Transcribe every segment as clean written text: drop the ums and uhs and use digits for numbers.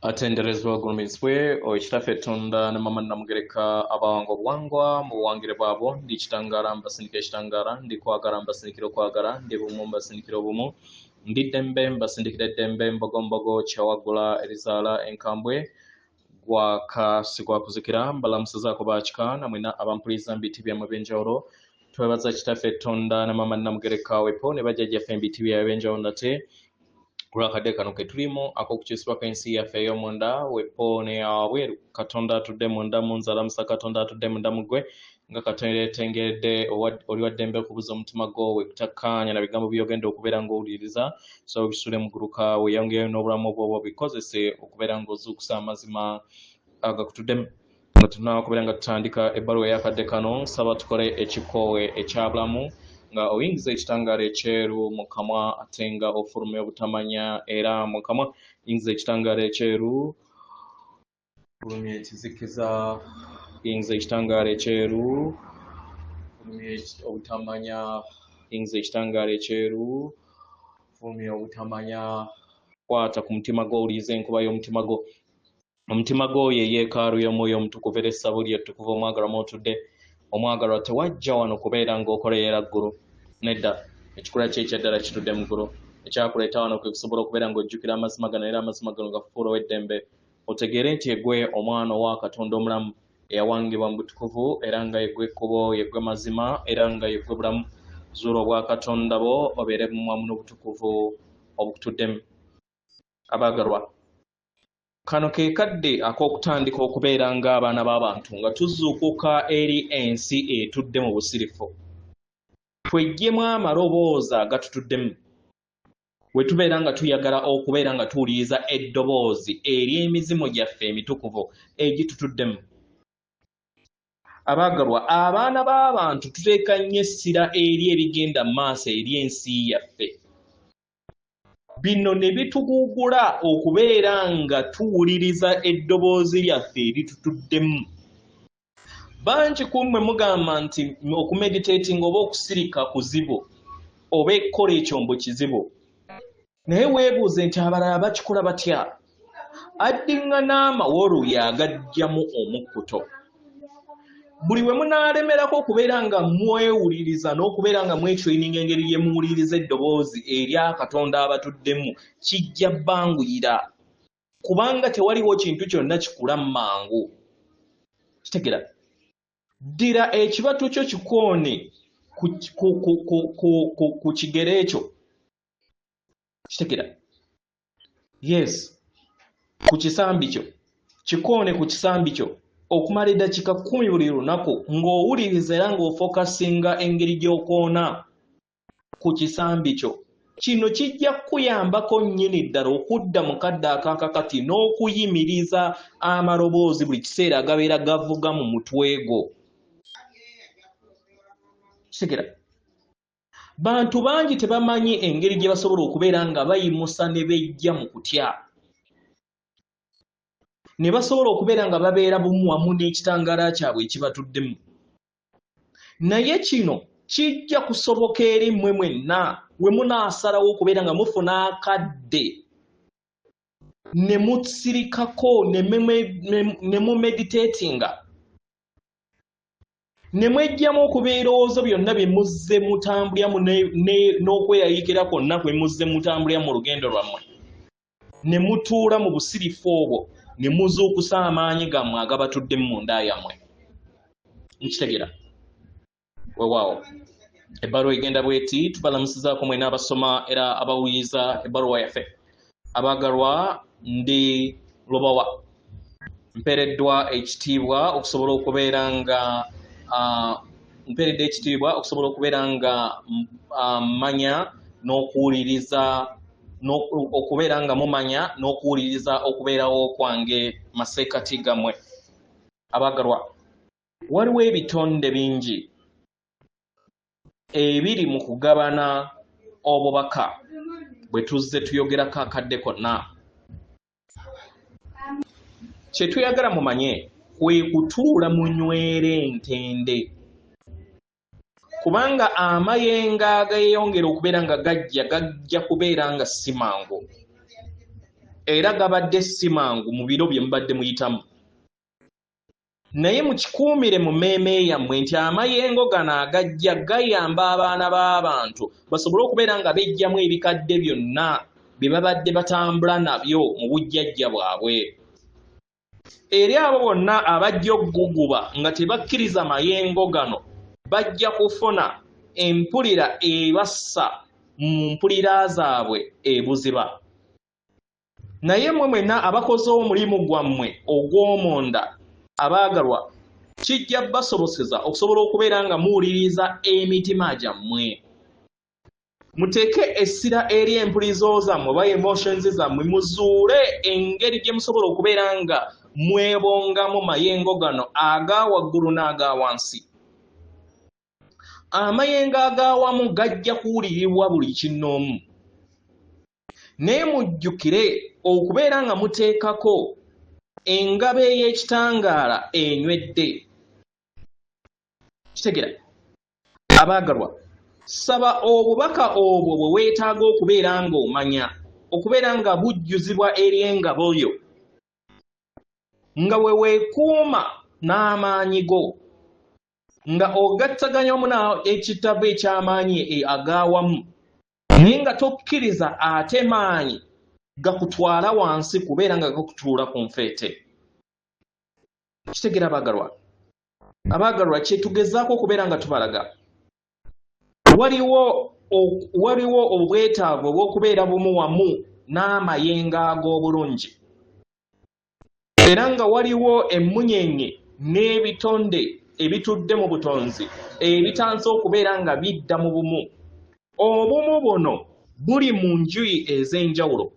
Atenderezebwa agulumizibwe oyo Kitaffe Tonda ne Maama Namugereka abawanga obuwangwa mu buwangire bwabwo. Ndi kitangaala mbasindikira ekitangaala, ndi kwagala mbasindikira okwagala, ndi bumu mbasindikira obumu, ndi ddembe mbasindikira eddembe, mbogombogo kyawaggula erizaala enkambwe, gwaka sigwakuzikira. Mbalamusizaako bakika namwena abampuliza mu biti byammwe eby'enjawulo. Twebaza Kitaffe Tonda ne Maama Namugereka wepo ne bajjajjaffe mu biti byabwe eby'enjawulo nate olwakadde kano ke tulimu ak'okukyusibwako ensi yaffe ey'omunda wepo neyawabweru. Katonda atudde munda mu nze alamusa Katonda atudde munda mu ggwe nga Katonda etengeredde oli wa ddembe okubuza omutima gwo wekutakkaanya na bigambo by'ogenda okubeera ng'owuliriza so bisule muguluka weeyongereyo n'obulamu obwo obikozese okubeera ng'ozuukusa amazima agakutuddemu. Nga tunaba kubeera nga tutandika ebbaluwa eyakadde kano, nsaba tukole ekikoowe ekyabulamu nga oyingiza ekitangaala ekyeru mu kamwa ate nga ofulumya obutamanya era mu kamwa. Yingiza ekitangaala ekyeru, fulumya ekizikiza. Yingiza ekitangaala ekyeru, fulumya obutamanya. Yingiza ekitangaala ekyeru, fulumya obutamanya. Kwata ku mutima gwo, owulirize enkuba y'omutima gwo. Omutima gwo ye yeekaalu y'Omwoyo Omutukuvu era essabo lye ettukuvu omwagalwa mw'otudde. Omwagalwa, tewajja wano kubeera ng'okolerera ggulu. Nedda, ekikula kye ekyaddala kitudde mu ggulu. Ekyakuleeta wano kwe kusobola okubeera ng'ojjukira amazima gano era amazima gano gakufuula ow'eddembe. Otegeere nti yeggwe omwana owa Katonda omulamu eyawangibwa mu butukuvu era nga yeggwe kkubo, yeggwe mazima era nga yeggwe bulamu. Zuula obwakatonda bwo obeere wamu n'obutukuvu obukutuddemu. Abaagalwa, kano ke kadde ak'okutandika okubeera ng'abaana b'abantu nga tuzuukuka eri ensi etudde mu busirifu. Tweggyemu amaloboozi agatutuddemu we tubeera nga tuyagala okubeera nga tuwuliriza eddoboozi ery'emizimu gyaffe emitukuvu egitutuddemu. Abaagalwa, abaana b'abantu tuteeka nnyo essira eri ebigenda mu maaso eri ensi yaffe. Bino ne bituguugula okubeera nga tuwuliriza eddoboozi lyaffe eritutuddemu. Bangi ku mmwe mugamba nti okumeditatinga oba okusirika kuzibu oba ekkola ekyombo kizibu. Naye weebuuze nti abalala bakikola batya? Addiŋŋana amawolu y'agaggyamu omukkuto. Buli we munaalemerako okubeera nga mwewuliriza n'okubeera nga mwetraininga engeri gye muwuliriza eddoboozi erya Katonda abatuddemu, kijja banguyira kubanga tewaliwo kintu kyonna kikula mangu. Kitegera? Ddira ekibatu kyo kikoone ku kigere ekyo. Kitegera? Yes, ku kisambi kyo, kikoone ku kisambi kyo okumala eddakiika 10 buli lunaku ng'owuliriza era ng'ofokasinga engeri gy'okoona ku kisambi kyo. Kino kijja kukuyambako nnyini ddala okudda mu kadde akakakati n'okuyimiriza amaloboozi buli kiseera agabeera gavuga mu mutwe gwo. Kitegera? Bantu bangi tebamanyi engeri gye basobola okubeera nga bayimusa ne bejja mu kutya, ne basobola okubeera nga babeera bumu wamu n'ekitangaala kyabwe ekibatuddemu. Naye kino kijja kusoboka eri mmwe mwenna we munaasalawo okubeera nga mufuna akadde ne musirikako ne mumeditatinga ne mweggyamu okuba ebirowoozo byonna bye muzze mutambuliramu n'okweyayikira kwonna kwe muzze mutambulira mu lugendo lwammwe, ne mutuula mu busirifu obwo ne muzuukusa amaanyi gammwe agabatuddemu mu nda yammwe. Nkitegera? Weewaawo. Ebbaluwa egenda bw'eti: tubalamusizaako mwena abasoma era abawuliriza ebbaluwa yaffe. Abaagalwa, ndi Lubowa, mpeereddwa ekitiibwa okusobola okubeera nga mpeeredde ekitiibwa okusobola okubeera nga mmanya n'okuwuliriza okubeera nga mumanya n'okuwuliriza okubeerawo kwange masekkati gammwe. Abaagalwa, waliwo ebitonde bingi ebiri mu kugabana obubaka bwe tuzze tuyogerako akadde konna. Kye tuyagala mumanye kwe kutuula munywere entende, kubanga amayengo ageeyongera okubeera nga gajja, gajja kubeera nga si mangu. Era gabadde si mangu mu biro bye mubadde muyitamu. Naye mukikuumire mu mmeeme yammwe nti amayengo gano agajja gayamba abaana b'abantu basobole okubeera nga beggyamu ebikadde byonna bye babadde batambula nabyo mu bujjajja bwabwe. Eri abo bonna abajja okuguguba nga tebakkiriza mayengo gano, bajja kufuna empulira ebassa mu mpulira zaabwe ebuziba. Naye mmwe mwenna abakoze omulimu gwammwe ogw'omunda, abaagalwa, kijja basoboseza okusobola okubeera nga muwuliriza emitima gyammwe. Muteeke essira eri empulizo zammwe oba emotions zammwe, muzuule engeri gye musobola okubeera nga mwebongamu mayengo gano aga waggulu n'aga wansi. Amayengo ag'awamu gajja kuwulirirwa buli kinnoomu. Naye mujjukire okubeera nga muteekako engabo ey'ekitangaala enywedde. Kitegera? Abaagalwa, saba obubaka obwo bwe weetaaga okubeera ng'omanya, okubeera nga bujjuzibwa eri engabo yo, nga we weekuuma n'amaanyi go, nga ogattaganya wamu ekitabo eky'amaanyi ag'awamu, naye nga tokkiriza ate maanyi gakutwala wansi kubeera nga gakutuula ku nfeete. Kitegeera abaagalwa? Abaagalwa, kye tugezaako okubeera nga tubalaga, waliwo obwetaavu obw'okubeera bumu wamu n'amayengo ag'obulungi, era nga waliwo emmunyeenye n'ebitonde ebitudde mu butonzi ebitandise okubeera nga bidda mu bumu. Obumu buno buli mu njuyi ez'enjawulo,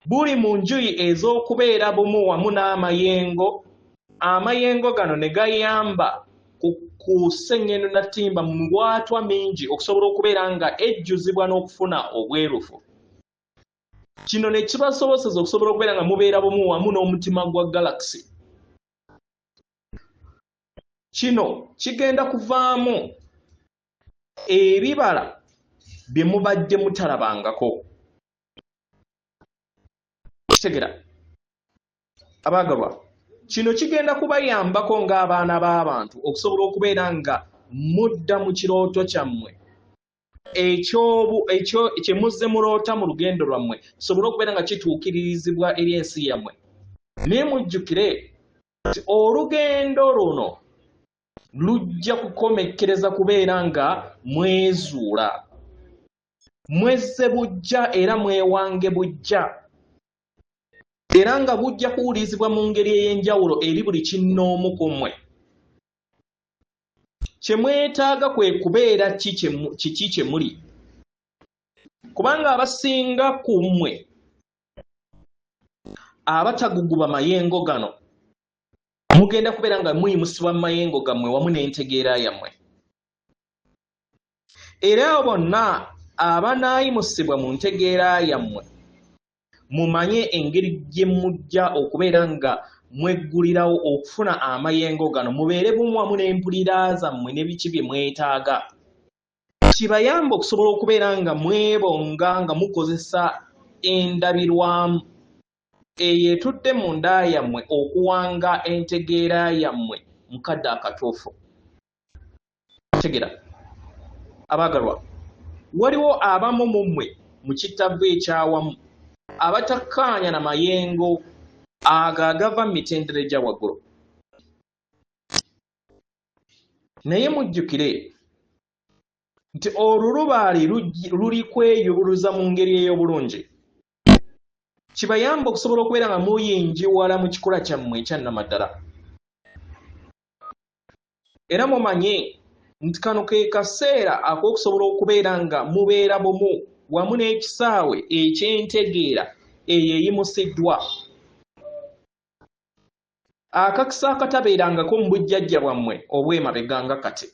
buli mu njuyi ez'okubeera bumu wamu n'amayengo. Amayengo gano ne gayamba ku sseŋŋendo na ttimba mu miwaatwa mingi okusobola okubeera nga ejjuzibwa n'okufuna obwerufu. Kino ne kibasoboseza okusobola okubeera nga mubeera bumu wamu n'omutima gwa galaxy. Kino kigenda kuvaamu ebibala bye mubadde mutalabangako. Kitegera abaagalwa, kino kigenda kubayambako ng'abaana b'abantu okusobola okubeera nga mudda mu kirooto kyammwe ekyobu ekyo kye muzze muloota mu lugendo lwammwe, kisobole okubeera nga kituukiririzibwa eri ensi yammwe. Naye mujjukire nti olugendo luno lujja kukomekkereza kubeera nga mwezuula, mwezze bujja era mwewange bujja, era nga bujja kuwulirizibwa mu ngeri ey'enjawulo eri buli kinnoomu ku mmwe. Kye mwetaaga kwe kubeera kiki kye muli, kubanga abasinga ku mmwe abataguguba mayengo gano mugenda kubeera nga muyimusibwa mu mayengo gammwe wamu n'entegeera yammwe. Era abo bonna abanaayimusibwa mu ntegeera yammwe, mumanye engeri gye mujja okubeera nga mweggulirawo okufuna amayengo gano, mubeere bumu wamu n'empulira zammwe ne biki bye mwetaaga, kibayambe okusobola okubeera nga mwebonga nga mukozesa endabirwamu eyo etudde munda yammwe okuwanga entegeera yammwe mu kadde akatuufu. Tegera abaagalwa, waliwo abamu mu mmwe mu kittavu ekyawamu abatakkaanya na mayengo ago agava mu mitendera egya waggulu. Naye mujjukire nti olulubaale luli kweyubuluza mu ngeri ey'obulungi, kibayamba okusobola okubeera nga muyingiwala mu kikula kyammwe ekya nnamaddala. Era mumanye nti kano ke kaseera ak'okusobola okubeera nga mubeera bumu wamu n'ekisaawe eky'entegeera eyo eyimusiddwa. Akakisa akatabeerangako mu bujjajja bwammwe obw'emabega nga kati.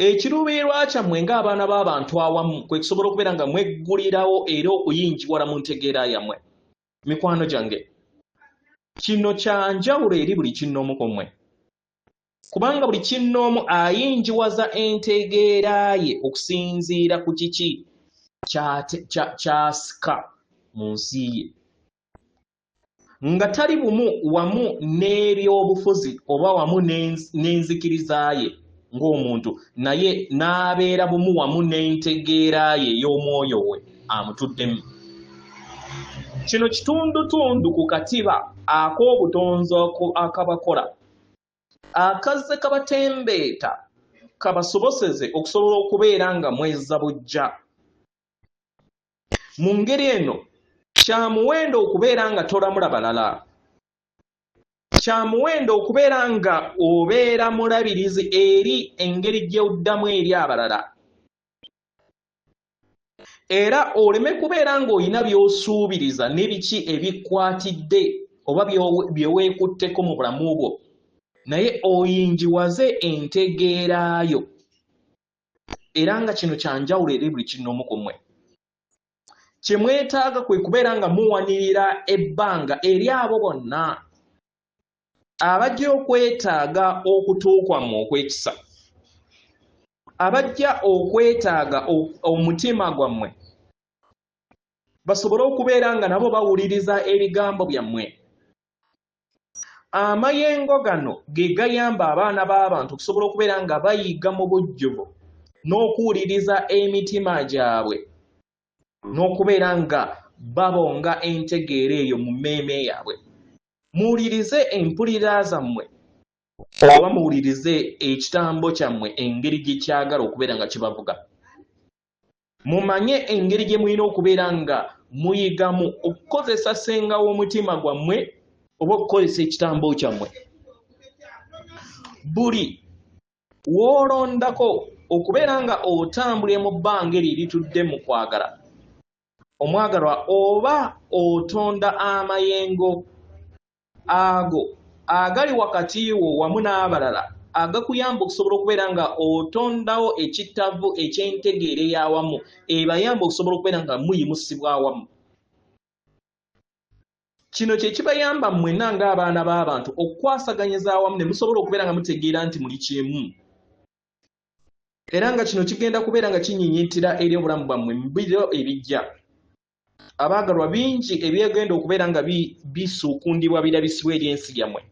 Ekiruubirirwa kyammwe ng'abaana b'abantu awamu kwe kusobola okubeera nga mweggulirawo era okuyingiwala mu ntegeera yammwe. Mikwano gyange, kino kya njawulo eri buli kinnoomu ku mmwe, kubanga buli kinnoomu ayingiwaza entegeera ye okusinziira ku kiki kyasika mu nsi ye, nga tali bumu wamu n'ebyobufuzi oba wamu n'enzikiriza ye ng'omuntu, naye n'abeera bumu wamu n'entegeera ye ey'omwoyo we amutuddemu. Kino kitundutundu ku katiba ak'obutonzi akabakola, akazze kabatembeeta kabasoboseze okusobola okubeera nga mwezza buggya. Mu ngeri eno, kya muwendo okubeera nga tolamula balala. Kya muwendo okubeera nga obeera mulabirizi eri engeri gy'oddamu eri abalala. Era oleme kubeera ng'olina by'osuubiriza ne biki ebikwatidde oba bye weekutteko mu bulamu bwo, naye oyingiwaze entegeera yo. Era nga kino kya njawulo eri buli kinnoomu ku mmwe. Kye mwetaaga kwe kubeera nga muwanirira ebbanga eri abo bonna abajja okwetaaga okutu kwammwe okw'ekisa, abajja okwetaaga omutima gwammwe, basobole okubeera nga nabo bawuliriza ebigambo byammwe. Amayengo gano ge gayamba abaana b'abantu okusobola okubeera nga bayiga mu bujjuvu n'okuwuliriza emitima gyabwe n'okubeera nga babonga entegeera eyo mu mmeeme yaabwe. Muwulirize empulira zammwe oba muwulirize ekitambo kyammwe engeri gye kyagala okubeera nga kibavuga. Mumanye engeri gye mulina okubeera nga muyigamu okukozesa ssenga w'omutima gwammwe oba okukozesa ekitambo kyammwe. Buli w'olondako okubeera nga otambulira mu bbanga eryo eritudde mu kwagala omwagalwa, oba otonda amayengo ago agali wakati wo wamu n'abalala agakuyamba okusobola okubeera nga otondawo ekittavu eky'entegeera ey'awamu ebayamba okusobola okubeera nga muyimusibwa awamu. Kino kye kibayamba mmwenna ng'abaana b'abantu okukwasaganyiza awamu ne musobola okubeera nga mutegeera nti muli kimu. Era nga kino kigenda kubeera nga kinyinyitira eri obulamu bwammwe mu biro ebijja. Abaagalwa, bingi ebyegenda okubeera nga bisuukundibwa birabisibwa eri ensi yammwe.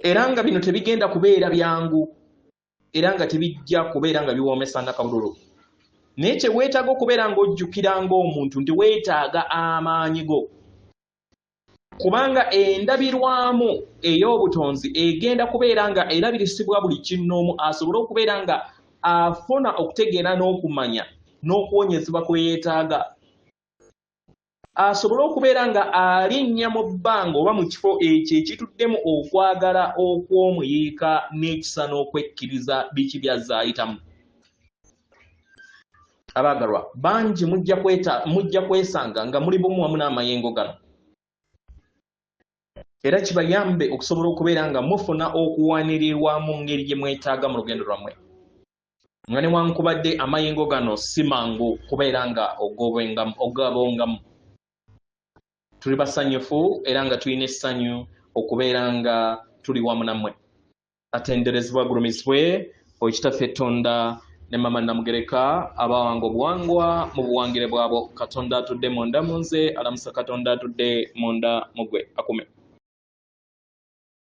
Era nga bino tebigenda kubeera byangu era nga tebijja kubeera nga biwoomesa nakabululu. Naye kye weetaaga okubeera ng'ojjukira ng'omuntu nti weetaaga amaanyi go. Kubanga endabirwamu ey'obutonzi egenda kubeera nga erabirisibwa buli kinnoomu asobole okubeera nga afuna okutegeera n'okumanya n'okuwonyezebwa kwe yeetaaga, asobole okubeera nga alinnya mu bbanga oba mu kifo ekyo ekituddemu okwagala okw'omuyiika n'ekisa n'okwekkiriza biki by'azze ayitamu. Abaagalwa bangi mujja kwesanga nga muli bumu wamu n'amayengo gano, era kibayambe okusobola okubeera nga mufuna okuwanirirwa mu ngeri gye mwetaaga mu lugendo lwammwe, nga newankubadde amayengo gano si mangu kubeera nga ogabongamu. Tuli basanyufu era nga tulina essanyu okubeera nga tuli wamu nammwe. Atenderezebwa agulumizibwe oyo Kitaffe Tonda ne Mama Namugereka abawanga obuwangwa mu buwangire bwabwo. Katonda atudde munda mu nze alamusa Katonda atudde munda mu ggwe akume.